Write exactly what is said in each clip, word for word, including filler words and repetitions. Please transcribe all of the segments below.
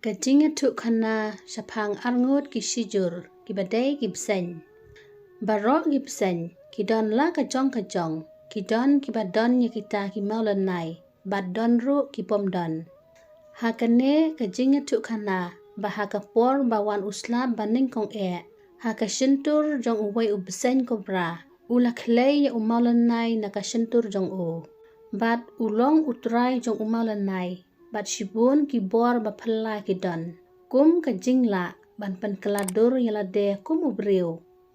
Ka jingïathuhkhana shaphang arngut ki shijur, kiba dei ki bseiñ. Baroh ki bseiñ ki don la ka jong ka jong, ki don kiba don ïa kita ki mawlynnai, bad don ruh ki bym don. Ha kane ka jingïathuhkhana, ba ha ka por ba wan u slap banyngkong eh, ha ka shyntur jong uwei u bseiñ kobra, u la khlei ïa u mawlynnai na ka shyntur jong u. Bad u long u trai jong u mawlynnai, bad shibun ki bor ba phylla ki don. Kum ka jinglah ban pynkylla dur ïa lade kum u briew,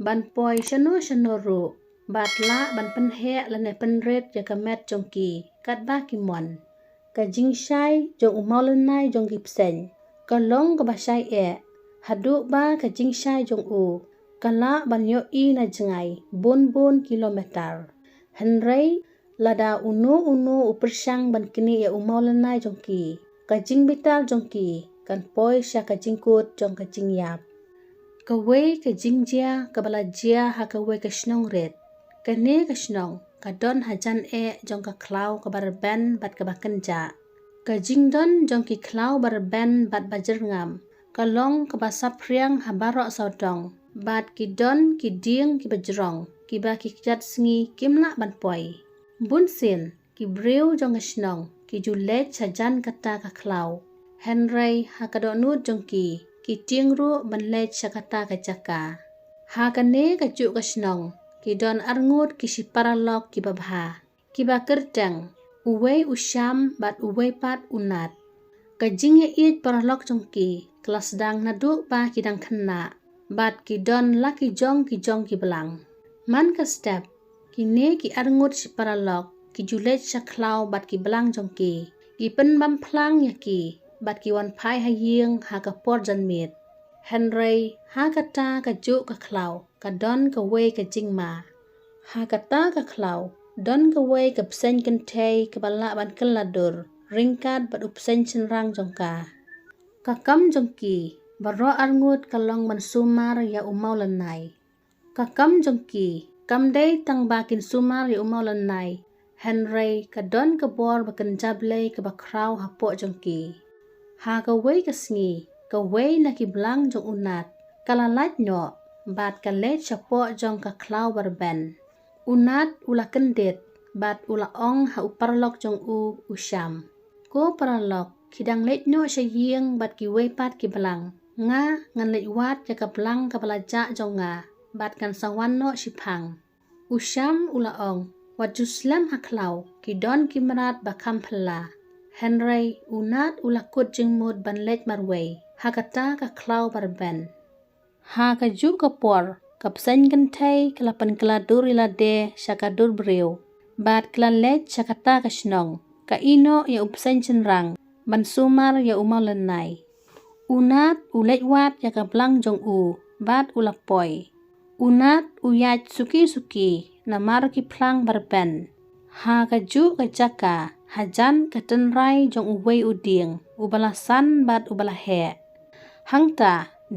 ban poi shano shano ruh, bad lah ban pynheh lane pynrit ïa ka met jong ki, katba ki mon. Ka jingshai jong u mawlynnai jong ki bseiñ ka long kaba shai eh, haduh ba ka jingshai jong u ka lah ban ïohi na jngai bun bun kilometer. Hynrei lada uno uno u pyrshang ban knieh ïa u mawlynnai jong ki, ka jingbitar jong ki kan poi sha ka jingkut jong ka jingïap. Kawei ka jingjia kaba la jia ha kawei ka shnong rit. Kane ka shnong ka don hajan eh jong ka khlaw kaba rben bad kaba kynjah. Ka jingdon jong ki khlaw ba rben bad ba jyrngam ka long kaba saphriang ha baroh sawdong, bad ki don ki dieng kiba jrong, kiba ki kjat sngi kim lah ban poi. Bunsien ki briew jong ka shnong ki ju leit shajan kata ka khlaw. Hynrei ha ka dohnud jong ki, ki tieng ruh ban leit sha kata ka jaka. Ha kane ka juh ka shnong ki don arngut ki shiparalok kiba bha, kiba kyrteng, uwei u Sham bad uwei pat u Nat. Ka jingïaieit paralok jong ki ka la sdang naduh ba ki dang khynnah, bad ki don la ki jong ki jong ki blang. Man ka step, kine ki arngut shiparalok ki ju leit sha khlaw bad ki blang jong ki, ki pynbam phlang ïa ki, bad ki wan phai ha ïing ha ka por janmiet. Hynrei ha kata ka juh ka khlaw ka don kawei ka jingma. Ha kata ka khlaw don kawei ka bseiñ kynthei kaba lah ban kylla dur ryngkat bad u bseiñ shynrang jong ka. Ka kam jong ki baroh arngut ka long ban sumar ïa u mawlynnai. Ka kam jong ki kam dei tang ba kin sumar ïa u mawlynnai, hynrei ka don ka bor ba kynja Blei kaba khraw hapoh jong ki. Ha kawei ka sngi, kawei na ki blang jong u Nat ka la lait noh bad ka leit shapoh jong ka khlaw ba rben. U Nat u la kyndit bad u la ong ha u paralok jong u, u Sham, "Ko paralok, ki dang leit noh sha ïing bad kiwei pat ki blang. Nga ngan leit wad ïa ka blang kaba la jah jong nga, bad ngan sa wan noh shiphang." U Sham u la ong, "Wat ju slem ha khlaw, ki don ki mrad ba kham phylla." Hynrei u Nat u la kut jingmut ban leit marwei ha kata ka khlaw ba rben. Ha ka juh ka por ka bseiñ kynthei ka la pynkylla dur ïa lade sha ka dur briew, bad ka la leit sha kata ka shnong, ka ïeh noh ïa u bseiñ shynrang ban sumar ïa u mawlynnai. U Nat u leit wad ïa ka blang jong u bad u la poi. U Nat u ïaid suki suki namar ki phlang ba rben. Ha ka juh ka jaka, hajan ka tynrai jong uwei u dieng uba la san bad uba la heh. Hangta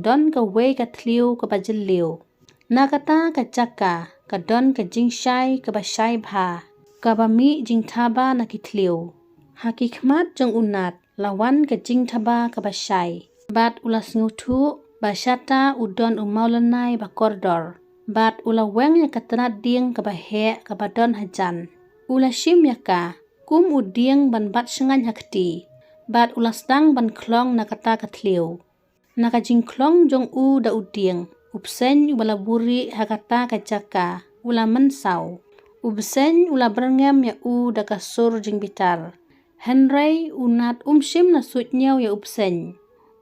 don kawei ka thliew kaba jylliew. Na kata ka jaka ka don ka jingshai kaba shai bha, kaba mih jingthaba na ki thliew. Ha ki khmat jong u Nat la wan ka jingthaba kaba shai, bad u la sngewthuh ba shata u don u mawlynnai ba kordor, bad u la weng ïa ka tnat dieng kaba heh kaba don hajan. U la shim ïa ka kum u dieng ban bat shngaiñ ha kti, bad u la sdang ban khlong na kata ka thliew. Na ka jingkhlong jong u da u dieng, u bseiñ uba la buhrieh ha kata ka jaka u la mynsaw. U bseiñ u la byrngem ïa u da ka sur jingbitar. Hynrei u Nat um shym la suidñiew ïa u bseiñ.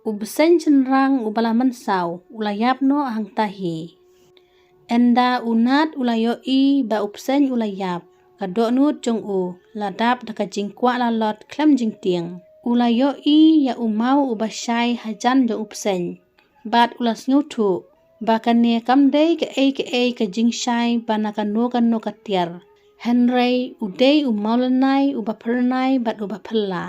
U bseiñ shynrang uba la mynsaw u la ïap noh hangta hi. Ynda u Nat u la ïohi ba u bseiñ u la ïap, ka dohnud jong u la dap da ka jingkwah lalot khlem jingtieng. U la ïohi ïa u maw uba shai hajan jong u bseiñ, bad u la sngewthuh ba kane kam dei kaei kaei ka jingshai ba na kano kano ka tiar, hynrei u dei u mawlynnai uba phyrnai bad uba phylla.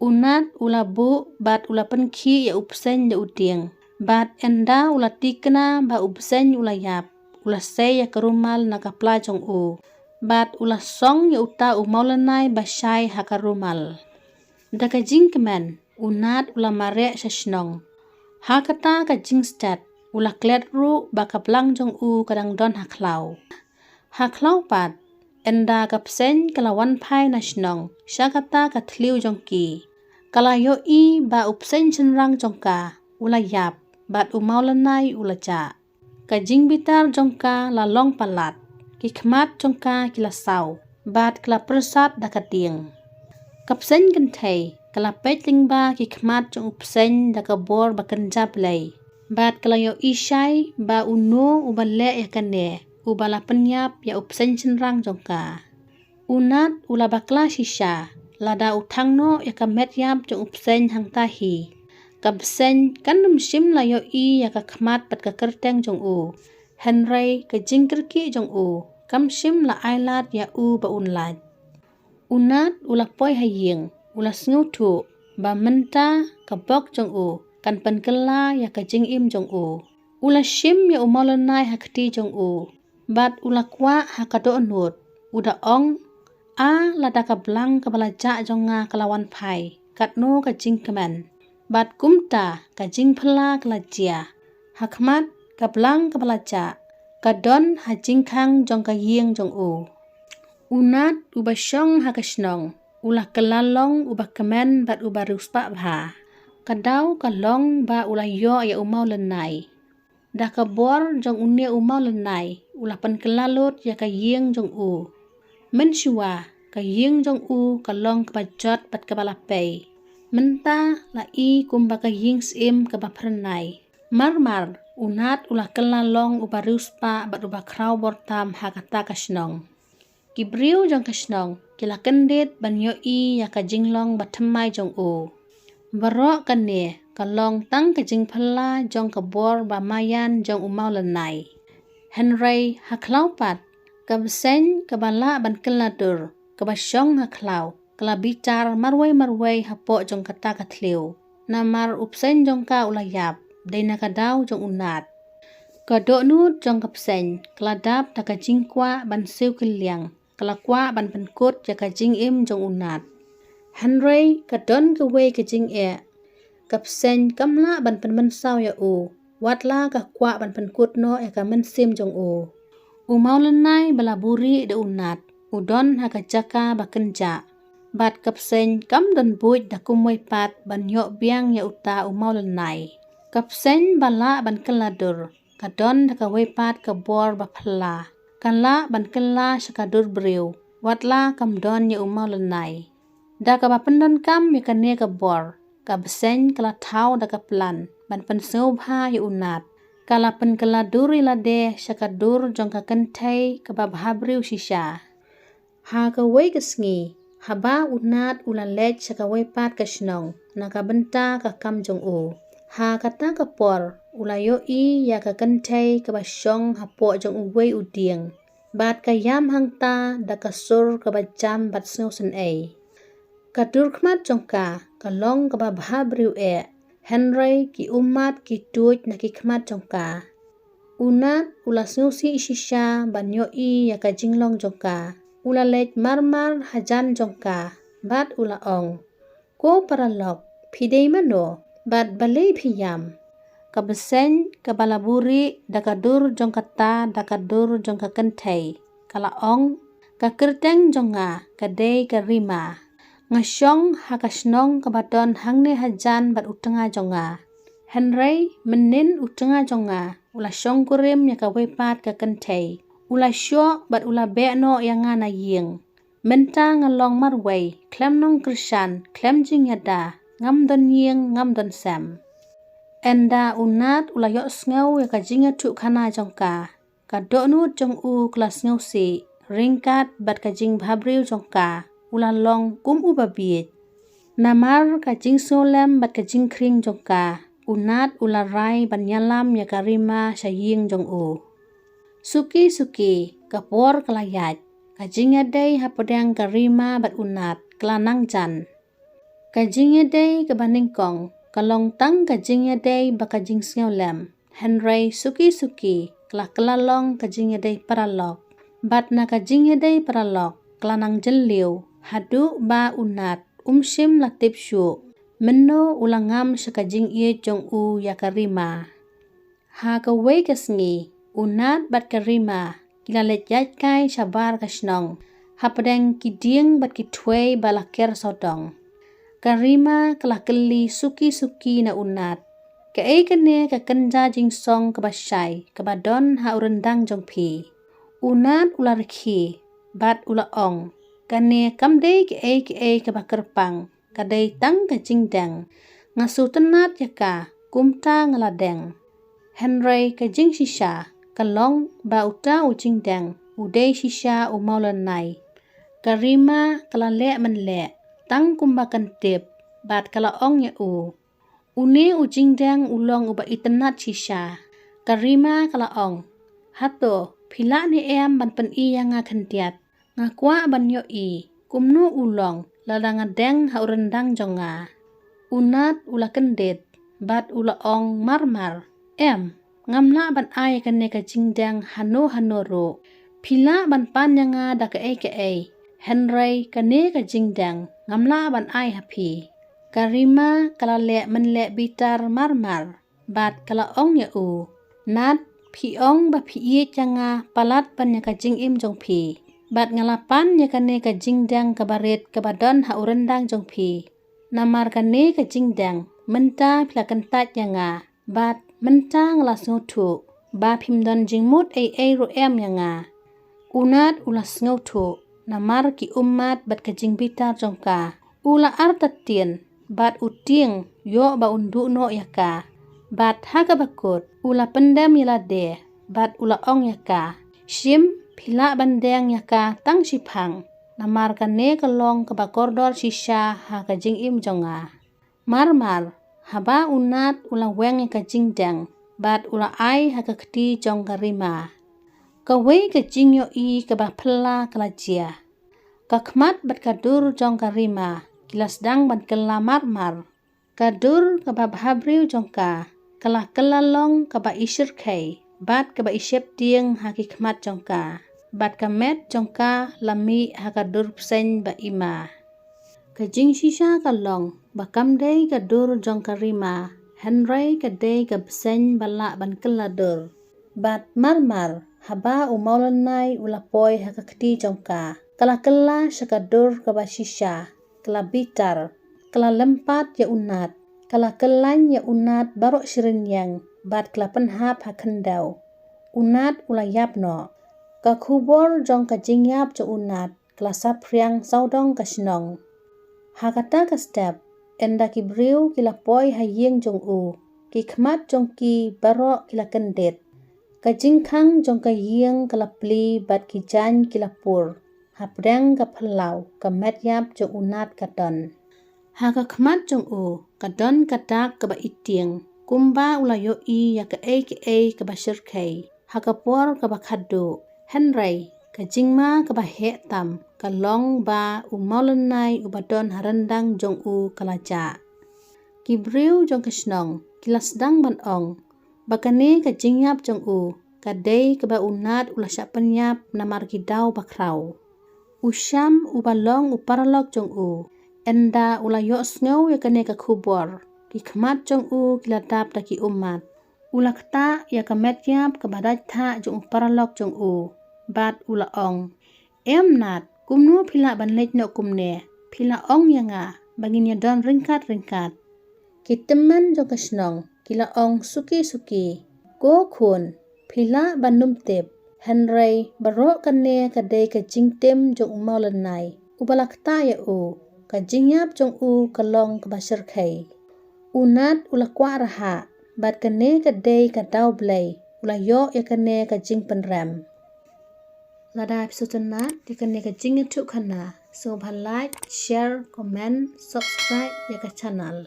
U Nat u la buh bad u la pynkhih ïa u bseiñ da u dieng, bad ynda u la tikna ba u bseiñ u la ïap, u la sei ïa ka rumal na ka pla jong u, bad u la song ïa uta u mawlynnai ba shai ha ka rumal. Da ka jingkmen, U Nat u la mareh sha shnong. Ha kata ka jingstet, u la klet ruh ba ka blang jong u ka dang don ha khlaw. Ha khlaw pat, ynda ka Bseiñ ka la wan phai na shnong sha kata ka thliew jong ki, ka la ïohi ba u Bseiñ shynrang jong ka u la ïap, bad u Mawlynnai u la jah. Ka jingbitar jong ka la long palat, ki khmat jong ka ki la saw, bad ka la pyrsad da ka dieng. Ka Bseiñ kynthei ka la peit lyngba ki khmat jong u Bseiñ da ka bor ba kynja blei, bad ka la ïohi shai ba uno uba leh ïa kane, uba la pynïap ïa u Bseiñ shynrang jong ka. U Nat u la bakla shisha, lada u thang noh ïa ka met ïap jong u Bseiñ hangta hi, ka Bseiñ kan ym shym la ïohi ïa ka khmat bad ka kyrteng jong u. Hynrei ka jingkyrkieh jong u kam shym la ailad ïa u ba un lait. U Nat u la poi ha ïing, u la sngewthuh ba mynta ka bok jong u kan pynkylla ïa ka jingim jong u. U la shim ïa u Mawlynnai ha kti jong u, bad u la kwah ha ka dohnud, u da ong, a lada ka blang kaba la jah jong nga ka la wan phai, katno ka jingkmen. Bad kumta ka jingphylla ka la jia. Ha khmat ka blang kaba la jah, ka don ha jingkhang jong ka ïing jong u. U Nat uba shong ha ka shnong, u la kylla long uba kmen bad uba riewspah bha. Ka daw ka long ba u la ïoh ïa u Mawlynnai. Da ka bor jong une u Mawlynnai, u la pynkylla lut ïa ka ïing jong u. Mynshuwa, ka ïing jong u ka long kaba jot bad kaba la pei. Mynta la i kumba ka ïing syiem kaba phyrnai. Mar mar, u Nat u la kylla long uba riewspah bad uba khraw bor tam ha kata ka shnong. Ki briew jong ka shnong ki la kyndit ban ïohi ïa ka jinglong bathymmai jong u. Baroh kane ka long tang ka jingphylla jong ka bor ba maïan jong u Mawlynnai. Hynrei ha khlaw pat, ka Bseiñ kaba lah ban kylla dur, kaba shong ha khlaw, ka la bitar marwei marwei hapoh jong kata ka thliew. Namar u Bseiñ jong ka u la ïap, dei na ka daw jong u Nat. Ka dohnud jong ka Bseiñ ka la dap da ka jingkwah ban siew kylliang, ka la kwah ban pynkut ïa ka jingim jong u Nat. Hynrei ka don kawei ka jingeh, ka Bseiñ kam lah ban pynmynsaw ïa u, wat la ka kwah ban pynkut noh ïa ka mynsiem jong u. U Mawlynnai ba la buhrieh da u Nat, u don ha ka jaka ba kynjah. Bad ka Bseiñ kam don buit da kumwei pat ban ïoh biang ïa uta u Mawlynnai. Ka Bseiñ ba lah ban kylla dur, ka don da kawei pat ka bor ba phylla. Ka lah ban kylla sha ka dur briew, wat la kam don ïa u Mawlynnai. Da kaba pyndonkam ïa kane ka bor, ka Bseiñ ka la thaw da ka plan ban pynsngewbha ïa u Nat. Ka la pynkylla dur ïa lade sha ka dur jong ka kynthei kaba bhabriew shisha. Ha kawei ka sngi, haba u Nat u la leit sha kawei pat ka shnong na ka bynta ka kam jong u, ha kata ka por u la ïohi ïa ka kynthei kaba shong hapoh jong uwei u dieng, bad ka ïam hangta da ka sur kaba jam bad sngewsynei. Ka dur khmat jong ka ka long kaba bhabriew eh, hynrei ki ummat ki tuid na ki khmat jong ka. U Nat u la sngewsih shisha ban ïohi ïa ka jinglong jong ka. U la leit marmar hajan jong ka, bad u la ong, "Ko paralok, phi dei mano, bad balei phi ïam?" Ka Bseiñ kaba la buhrieh da ka dur jong kata da ka dur jong ka kynthei, ka la ong, "Ka kyrteng jong nga ka dei ka Rima. Nga shong ha ka shnong kaba don hangne hajan bad u tnga jong nga. Hynrei mynnin u tnga jong nga u la shongkurim ïa kawei pat ka kynthei, u la shoh bad u la beh noh ïa nga na ïing. Mynta nga long marwei, khlem nongkyrshan, khlem jingïada, ngam don ïing, ngam don sem." Ynda u Nat u la ïohsngew ïa ka jingïathuhkhana jong ka, ka dohnud jong u ka la sngewsih, ryngkat bad ka jingbhabriew jong ka, u la long kum uba bieit. Namar ka jingsngewlem bad ka jingkhring jong ka, u Nat u la rai ban ïalam ïa ka Rima sha ïing jong u. Suki suki, ka por ka la ïaid, ka jingïadei hapdeng ka Rima bad u Nat ka la nang jan. Ka jingïadei kaba nyngkong ka long tang ka jingïadei ba ka jingsngewlem. Hynrei suki suki ka la kylla long ka jingïadei paralok. Bad na ka jingïadei paralok ka la nang jylliew, haduh ba u Nat um shym la tip shuh. Mynno u la ngam sha ka jingïeit jong u ïa ka Rima? Ha kawei ka sngi, u Nat bad ka Rima ki la leit ïaid kai shabar ka shnong, hapdeng ki dieng bad ki thwei ba la ker sawdong. Ka Rima ka la kylli suki suki na u Nat: "Kaei kane ka kynja jingsong kaba shai kaba don ha u ryndang jong phi?" U Nat u la rkhie bad u la ong: "Kane kam dei kaei kaei kaba kyrpang, ka dei tang ka jingdeng. Nga sngewtynnat ïa ka, kumta nga la deng. Hynrei ka jingshisha ka long ba uta u jingdeng u dei shisha u mawlynnai." Ka Rima ka la leh mynleh tang kumba kan tip bad ka la ong ïa u: "Une u jingdeng u long uba itynnat shisha." Ka Rima ka la ong: "Hato phi lah ne em ban pyni ïa nga khyndiat? Nga kwah ban ïohi kumno u long lada nga deng ha u ryndang jong nga." U Nat u la kyndit bad u la ong marmar: "Em, ngam lah ban ai kane ka jingdeng hano hano ruh. Phi lah ban pan ïa nga da kaei kaei, hynrei kane ka jingdeng ngam lah ban ai ha phi." Ka Rima ka la leh mynleh bitar marmar bad ka la ong ïa u: "Nat, phi ong ba phi ïeit ïa nga palat ban ïa ka jingim jong phi, bad nga la pan ïa kane ka jingdeng kaba rit kaba don ha u ryndang jong phi. Namar kane ka jingdeng mynta phi la kyntait ïa nga, bad mynta nga la sngewthuh ba phim don jingmut ei ei ruh em ïa nga." U Nat u la sngewthuh namar ki ummat bad ka jingbitar jong ka. U la artatien bad u tieng ïoh ba un duh noh ïa ka. Bad ha kaba kut u la pyndem ïa lade bad u la ong ïa ka: "Shim, phi lah ban deng ïa ka tang shiphang, namar kane ka long kaba kordor shisha ha ka jingim jong nga." Marmar, haba u Nat u la weng ïa ka jingdeng bad u la ai ha ka kti jong ka Rima, kawei ka jingïohi kaba phylla ka la jia. Ka khmat bad ka dur jong ka Rima ki la sdang ban kylla marmar. Ka dur kaba bhabriew jong ka ka la kylla long kaba ishyrkhei bad kaba isheptieng ha ki khmat jong ka, bad ka met jong ka la mih ha ka dur bseiñ ba ima. Ka jingshisha ka long ba kam dei ka dur jong ka Rima, hynrei ka dei ka bseiñ ba lah ban kylla dur. Bad marmar, haba u mawlynnai u la poi ha ka kti jong ka, ka la kylla sha ka dur kaba shisha, ka la bitar, ka la lympat ïa u Nat, ka la kyllaiñ ïa u Nat baroh shi rynïeng bad ka la pynhap ha khyndew. U Nat u la ïap noh. Ka khubor jong ka jingïap jong u Nat ka la saphriang sawdong ka shnong. Ha kata ka step, ynda ki briew ki la poi ha ïing jong u, ki khmat jong ki baroh ki la kyndit. Ka jingkhang jong ka ïing ka la plie bad ki jaiñ ki la pur hapdeng ka phyllaw ka met ïap jong u Nat ka don. Ha ka khmat jong u ka don ka dak kaba itieng, kumba u la ïohi ïa kaei kaei kaba shyrkhei ha ka por kaba khadduh. Hynrei ka jingma kaba heh tam ka long ba u mawlynnai uba don ha ryndang jong u ka la jah. Ki briew jong ka shnong ki la sdang ban ong ba kane ka jingïap jong u ka dei kaba u Nat u la shah pynïap namar ki daw bakhraw. U Sham uba long u paralok jong u, ynda u la ïohsngew ïa kane ka khubor, ki khmat jong u ki la dap da ki ummat. U la ktah ïa ka met ïap kaba dait thah jong u paralok jong u bad u la ong: "Em Nat, kumno phi lah ban leit noh kumne? Phi la ong ïa nga ba ngin ïa don ryngkat ryngkat." Ki tymmen jong ka shnong ki la ong suki suki: "Ko khun, phi lah ban ym tip, hynrei baroh kane ka dei ka jingtim jong u mawlynnai uba la ktah ïa u. Ka jingïap jong u ka long kaba shyrkhei. U Nat u la kwah rhah bad kane ka dei ka daw Blei u la ïoh ïa kane ka jingpynrem." Lada phi sngewtynnat ïa kane ka jingïathuhkhana, sngewbha like, share, comment, subscribe ïa ka channel.